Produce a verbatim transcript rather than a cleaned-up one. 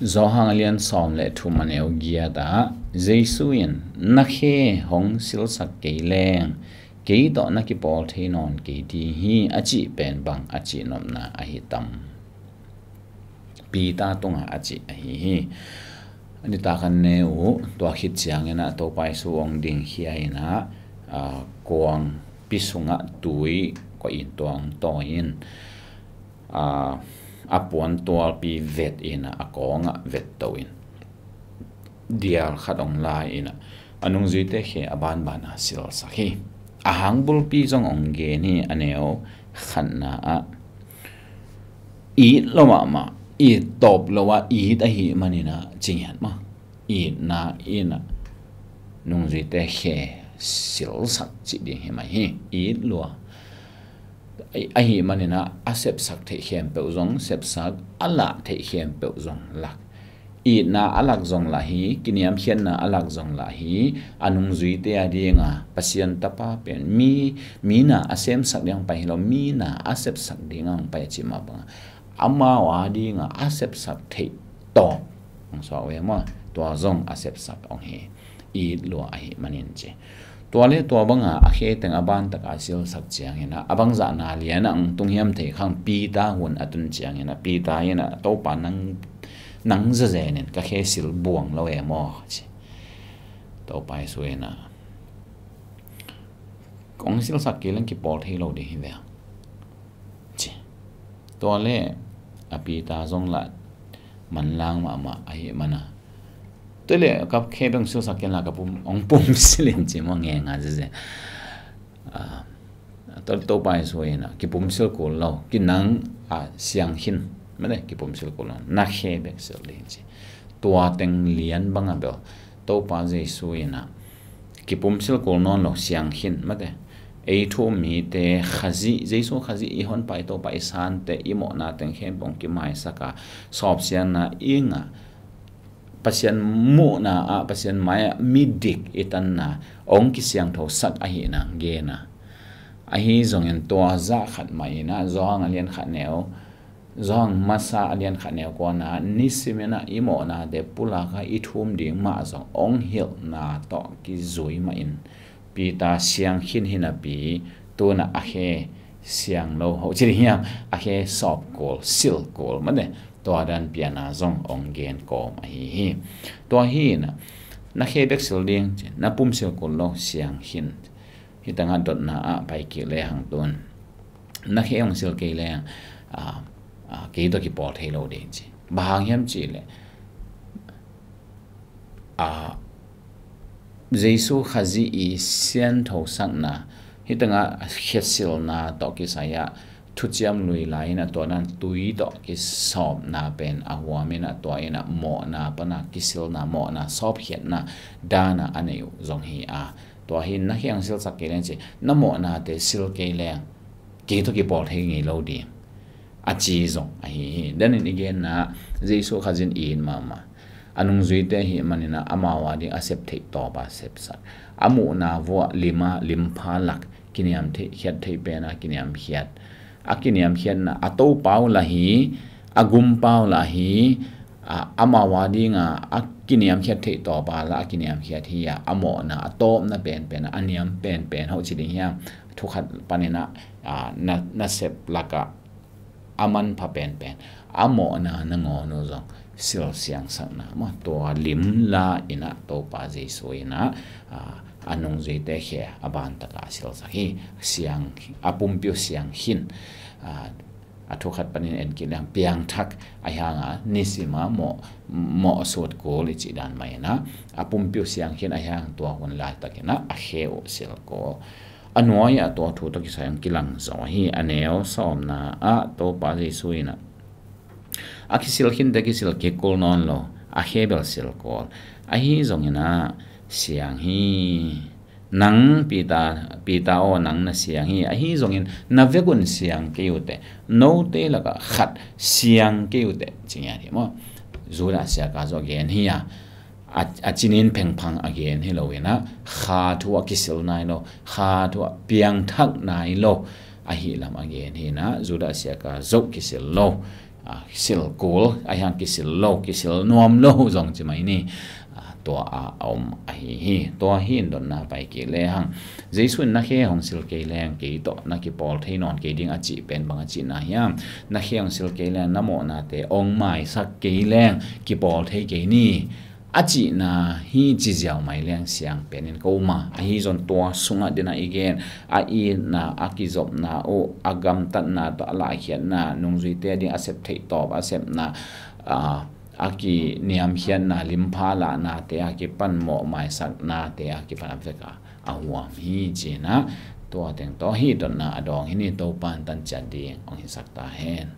Johan a lian sawm le thum a neu giat ah Jesu in, "Na khe hong silsak kei leng kei tawh na kipawl thei nawn kei ding hi," a cih pen bang a cihnopna ahi tam? Peter tungah a cih ahi hi. A nitak an ne uh, tua khit ciangin ah Topa Jesu hong dingkhia in ah, aa, kuangpi sungah tui koih in tua hong tawi in, aa, a puan tualpi vet in ah a kawngah vetto in dial khat hong la in ah a nungzuite khe a banban a silsak hi. A hang bulpi zong hong gen hi. A neu khatna ah, it lo mahmah, it tawp lo ah it ahih manin ah ci ngiat maw, itna in ah nungzuite khe silsak cih ding hi mai hi. It lua ahih manin ah a sepsak theih khempeuh zong sepsak, a lah theih khempeuh zong lak. Itna a lak zong lah hi, kiniamkhiatna a lak zong lah hi. A nungzuite a dinga Pasian Tapa pen mi, mi na a semsak ding hong pai hi lo, mi na a sepsak ding hong pai a cih mah bangah amau a dinga a sepsak theih tawp hong suak ve maw, tua zong a sepsak hong hi. It lua ahih manin ci. Tua le tua banga a khe teng a ban taka a silsak ciangin ah a bangzahna lian ah hong tung hiam thei khang, Peter hun a tun ciangin ah Peter in ah, "Topa, nang, nang zazen in ka khe sil buang lo e maw?" ci. Topa Jesu in ah, "Kong silsak kei leng kipawl thei lo ding hi ve," ci. Tua le a Peter zong lah manlang mahmah ahih mana, "Tua le ka khe beng silsak ken la, ka pum, hong pum sil in," ci maw, ngenga ziazia. Ah, Topa Jesu in ah, "Kipum sil kul lo, kinang, ah, siang khin, mate, kipum sil kul lo, na khe bek sil ding," ci. Tua teng lian banga bel Topa Jesu in ah, "Kipum sil kul nawn lo, siang khin, mate, ei thu um mite Khazih, Jesu Khazih i honpa i Topa i sante i mawhna teng khempeuh hong kimaisak a, sawpsiangna i ngah, Pasian muhna ah, Pasian mai ah midik i tanna hong kisiangthosak ahihna gen a, ahi zongin tua zah khat mah in ah Johan a lian khat neu, Johan masa a lian khat neu kuana, nisimin ah i mawhnate pulak a i thum ding mah zong hong hilhna tawh kizui mah in, Peter siang khin hi napi, tuna a khe siang lo, ho ci ding hiam, a khe sawp kul, sil kul, mate, tua dan piana zong hong gen kawm ahi hi. Tua hi in ah, na khe bek sil ding, na pum sil kul lo, siang khin. Hi tangah dotna ah pai kik le hang tun, "Na khe hong sil kei leng, ah, ah, kei tawh kipawl thei lo ding," ci. Bang hang hiam cih leh, ah, Jesu Khazih i sianthosakna, hi tangah khiatsilna tawh kisai ah thuciam lui lai in ah tua dan tui tawh kisawpna pen a huam in ah, tua in ah mawhna pana kisilna, mawhna sawpkhiatna dana a nei uh zong hi a, tua hi, "Na khe hong silsak kei leng," ci, "na mawhnate sil kei leng kei tawh kipawl thei ngei lo ding," a ci zong ahi hi. Danin i genna, Jesu Khazih in it mahmah, a nungzuite ahih manin ah amau a ding a sep theih tawp a sepsak, a muhna vuah lim a limpha lak, kiniam theih, khiat theih pen a kiniamkhiat, a kiniamkhiatna, a Topa uh lah hi, a Gumpa uh lah hi, a, amau a dinga a kiniamkhiat theih tawp a lah a kiniamkhiat hi a, a mawhna, a tawpna penpen, a niam penpen, ho ci ding hiam, thu khat panin ah, a, na, nasep lakah a manpha penpen, a mawhna nangawn uh zong silsiangsakna maw, tua lim la in ah Topa Jesu in ah, a, a nungzuite khe a ban taka a silsak hi. Siang, a pumpi uh siang khin, a, a thu khat panin en kik leng piangthak, ahi hanga nisim a mawh, mawh sut kul i cih dan mah in ah, a pumpi uh siang khin, ahi hang tua hun laitak in ah a khe uh sil kul. A nuai ah tua thu tawh kisai hong kilang zaw hi. A neu sawmna ah Topa Jesu in ah, "A kisil khinte kisil kik kul nawn lo, a khe bel sil kul. Ahi zongin ah siang hi. Nang Peter, Peter aw, nang na siang hi. Ahi zongin na vekun siang kei uh teh, note lakah khat siang kei uh teh," ci ngiat hi maw. Judas Iskariot zong gen hi a, a, a cinin phengphang a gen hi lo in ah, kha thu ah kisil nai lo, kha thu ah piangthak nai lo ahih lam a gen hi in ah, Judas Iskariot zong kisil lo, a, sil kul, a hiang kisil lo, kisil nuam lo zong ci mai ni. A, tua a, a om ahi hi. Tua hi in dotna pai kik le hang. Jesu in na khe hong sil kei leng, kei tawh na kipawl thei nawn kei ding a cih pen bang a cihna hiam? Na khe hong sil kei leng, na mawhnate hong maisak kei leng, kipawl thei kei ni. A cihna hi ci ziau mai leng siang penin ko ma. Ahi zong tua sungah dena i gen, a itna, a kizopna uh, a gamtatna tawh a lahkhiatna, nungzuite ding a sep theih tawp, a sepna, a, a kiniamkhiatna, limpha lahnate a kipan, mawh maisaknate a kipan a vek a, a huam hi cihna. Tua teng tawh hi dotna a dawng hi ni. Topa in tan ciat ding hong hisak ta hen.